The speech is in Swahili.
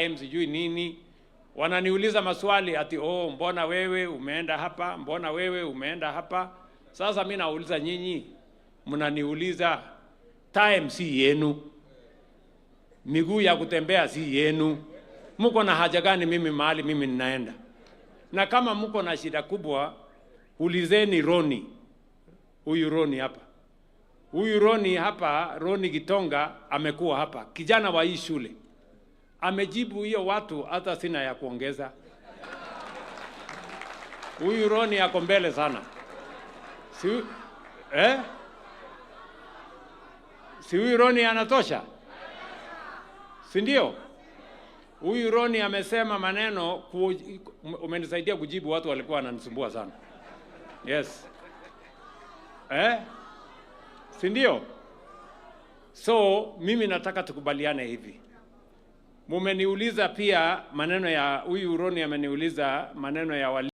time sijui nini, wananiuliza maswali ati, "Oh, mbona wewe umeenda hapa? Mbona wewe umeenda hapa?" Sasa mi nauliza nyinyi, mnaniuliza, time si yenu, miguu ya kutembea si yenu, mko na haja gani mimi mahali mimi ninaenda? Na kama mko na shida kubwa, ulizeni Roni, huyu Roni hapa, huyu Roni hapa, Roni Gitonga amekuwa hapa, kijana wa hii shule, amejibu hiyo watu, hata sina ya kuongeza. Huyu Roni ako mbele sana, si, eh? Si huyu Roni anatosha, si ndio? Huyu Roni amesema maneno umenisaidia kujibu watu walikuwa wananisumbua sana. Yes. Eh? Si ndio? So mimi nataka tukubaliane hivi. Mumeniuliza pia maneno ya huyu Roni ameniuliza maneno ya wali